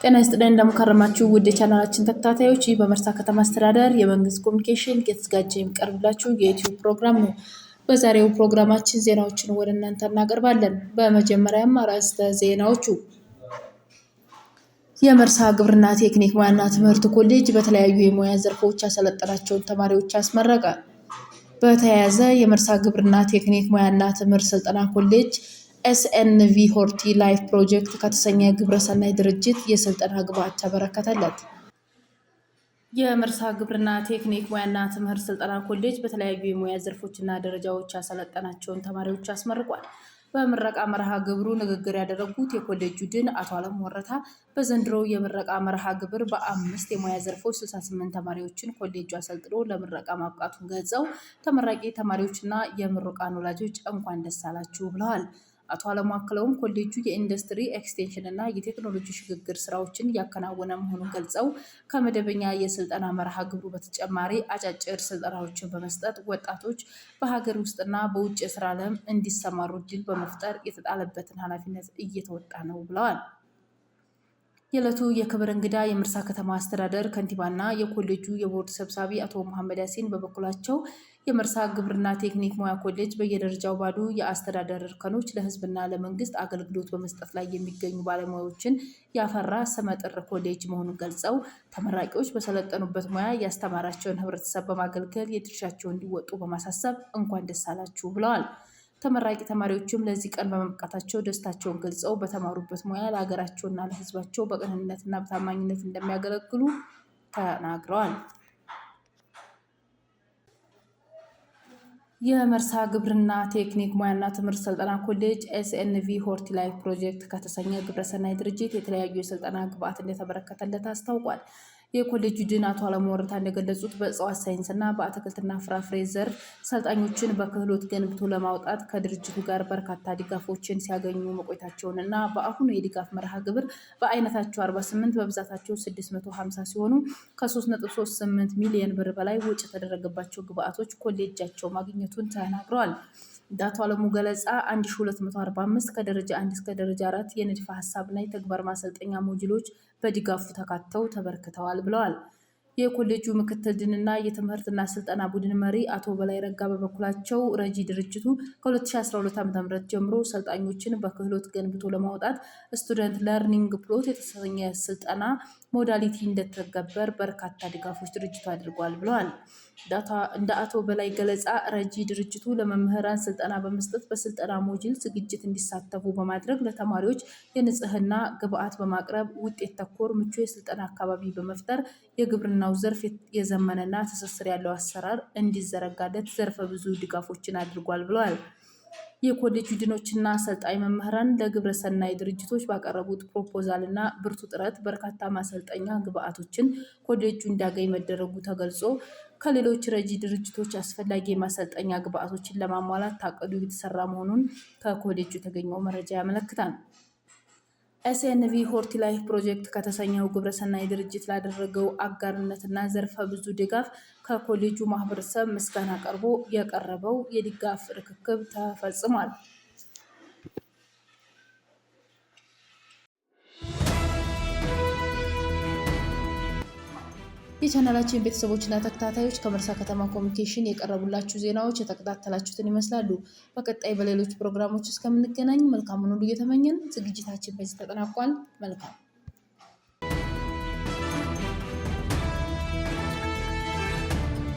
ጤና ይስጥልን፣ እንደምን ከረማችሁ ውድ የቻናላችን ተከታታዮች፣ ይህ በመርሳ ከተማ አስተዳደር የመንግስት ኮሚኒኬሽን የተዘጋጀ የሚቀርብላችሁ የዩቲዩብ ፕሮግራም ነው። በዛሬው ፕሮግራማችን ዜናዎችን ወደ እናንተ እናቀርባለን። በመጀመሪያም አርዕስተ ዜናዎቹ፦ የመርሳ ግብርና ቴክኒክ ሙያና ትምህርት ኮሌጅ በተለያዩ የሙያ ዘርፎች ያሰለጠናቸውን ተማሪዎች አስመረቀ። በተያያዘ የመርሳ ግብርና ቴክኒክ ሙያና ትምህርት ስልጠና ኮሌጅ ኤስኤንቪ ሆርቲ ላይፍ ፕሮጀክት ከተሰኘ ግብረሰናይ ድርጅት የስልጠና ግብዓት ተበረከተለት። የመርሳ ግብርና ቴክኒክ ሙያና ትምህርት ስልጠና ኮሌጅ በተለያዩ የሙያ ዘርፎችና ደረጃዎች ያሰለጠናቸውን ተማሪዎች አስመርቋል። በምረቃ መርሃ ግብሩ ንግግር ያደረጉት የኮሌጁ ዲን አቶ አለሙ ወረታ፣ በዘንድሮው የምረቃ መርሃ ግብር በአምስት የሙያ ዘርፎች 68 ተማሪዎችን ኮሌጁ አሰልጥኖ ለምረቃ ማብቃቱን ገልጸው፣ ተመራቂ ተማሪዎችና የምሩቃን ወላጆች እንኳን ደስ አላችሁ ብለዋል። አቶ አለሙ አክለውም ኮሌጁ የኢንዱስትሪ ኤክስቴንሽን እና የቴክኖሎጂ ሽግግር ስራዎችን እያከናወነ መሆኑን ገልጸው፣ ከመደበኛ የስልጠና መርሃ ግብሩ በተጨማሪ አጫጭር ስልጠናዎችን በመስጠት ወጣቶች በሀገር ውስጥና በውጭ የስራ ዓለም እንዲሰማሩ እድል በመፍጠር የተጣለበትን ኃላፊነት እየተወጣ ነው ብለዋል። የዕለቱ የክብር እንግዳ የመርሳ ከተማ አስተዳደር ከንቲባና የኮሌጁ የቦርድ ሰብሳቢ አቶ መሐመድ ያሲን በበኩላቸው፣ የመርሳ ግብርና ቴክኒክ ሙያ ኮሌጅ በየደረጃው ባሉ የአስተዳደር እርከኖች ለሕዝብና ለመንግስት አገልግሎት በመስጠት ላይ የሚገኙ ባለሙያዎችን ያፈራ ስመጥር ኮሌጅ መሆኑን ገልጸው፣ ተመራቂዎች በሰለጠኑበት ሙያ ያስተማራቸውን ሕብረተሰብ በማገልገል የድርሻቸውን እንዲወጡ በማሳሰብ እንኳን ደስ አላችሁ ብለዋል። ተመራቂ ተማሪዎችም ለዚህ ቀን በመብቃታቸው ደስታቸውን ገልጸው፣ በተማሩበት ሙያ ለሀገራቸውና ለሕዝባቸው በቅንነትና በታማኝነት እንደሚያገለግሉ ተናግረዋል። የመርሳ ግብርና ቴክኒክ ሙያና ትምህርት ስልጠና ኮሌጅ ኤስኤንቪ ሆርቲ ላይፍ ፕሮጀክት ከተሰኘ ግብረሰናይ ድርጅት የተለያዩ የስልጠና ግብዓት እንደተበረከተለት አስታውቋል። የኮሌጁ ዲን አቶ አለሙ ወረታ እንደገለጹት፣ በእጽዋት ሳይንስና በአትክልትና ፍራፍሬ ዘርፍ ሰልጣኞችን በክህሎት ገንብቶ ለማውጣት ከድርጅቱ ጋር በርካታ ድጋፎችን ሲያገኙ መቆየታቸውን እና በአሁኑ የድጋፍ መርሃ ግብር በአይነታቸው 48፣ በብዛታቸው 650 ሲሆኑ ከ3.38 ሚሊዮን ብር በላይ ወጪ የተደረገባቸው ግብዓቶች ኮሌጃቸው ማግኘቱን ተናግረዋል። እንደ አቶ አለሙ ገለጻ፣ 1245 ከደረጃ 1 እስከ ደረጃ 4 የንድፈ ሀሳብና የተግባር ማሰልጠኛ ሞጁሎች በድጋፉ ተካተው ተበርክተዋል ብለዋል። የኮሌጁ ምክትል ዲንና የትምህርትና ስልጠና ቡድን መሪ አቶ በላይ ረጋ በበኩላቸው፣ ረጂ ድርጅቱ ከ2012 ዓ.ም ጀምሮ ሰልጣኞችን በክህሎት ገንብቶ ለማውጣት student learning plot የተሰኘ ስልጠና modality እንዲተገበር በርካታ ድጋፎች ድርጅቱ አድርጓል ብለዋል። እንደ አቶ በላይ ገለጻ፣ ረጂ ድርጅቱ ለመምህራን ስልጠና በመስጠት በስልጠና ሞጁል ዝግጅት እንዲሳተፉ በማድረግ፣ ለተማሪዎች የንጽህና ግብዓት በማቅረብ፣ ውጤት ተኮር ምቹ የስልጠና አካባቢ በመፍጠር የግብርናው ዘርፍ የዘመነና ትስስር ያለው አሰራር እንዲዘረጋለት ዘርፈ ብዙ ድጋፎችን አድርጓል ብለዋል። የኮሌጁ ዲኖችና አሰልጣኝ መምህራን ለግብረ ሰናይ ድርጅቶች ባቀረቡት ፕሮፖዛልና ብርቱ ጥረት በርካታ ማሰልጠኛ ግብዓቶችን ኮሌጁ እንዲያገኝ መደረጉ ተገልጾ፣ ከሌሎች ረጂ ድርጅቶች አስፈላጊ የማሰልጠኛ ግብዓቶችን ለማሟላት ታቅዶ እየተሰራ መሆኑን ከኮሌጁ የተገኘው መረጃ ያመለክታል። ኤስኤንቪ ሆርቲ ላይፍ ፕሮጀክት ከተሰኘው ግብረሰናይ ድርጅት ላደረገው አጋርነትና ዘርፈ ብዙ ድጋፍ ከኮሌጁ ማህበረሰብ ምስጋና ቀርቦ የቀረበው የድጋፍ ርክክብ ተፈጽሟል። የቻናላችን ቤተሰቦችና ተከታታዮች፣ ከመርሳ ከተማ ኮሚኒኬሽን የቀረቡላችሁ ዜናዎች የተከታተላችሁትን ይመስላሉ። በቀጣይ በሌሎች ፕሮግራሞች እስከምንገናኝ መልካሙን ሁሉ እየተመኘን ዝግጅታችን በዚህ ተጠናቋል። መልካም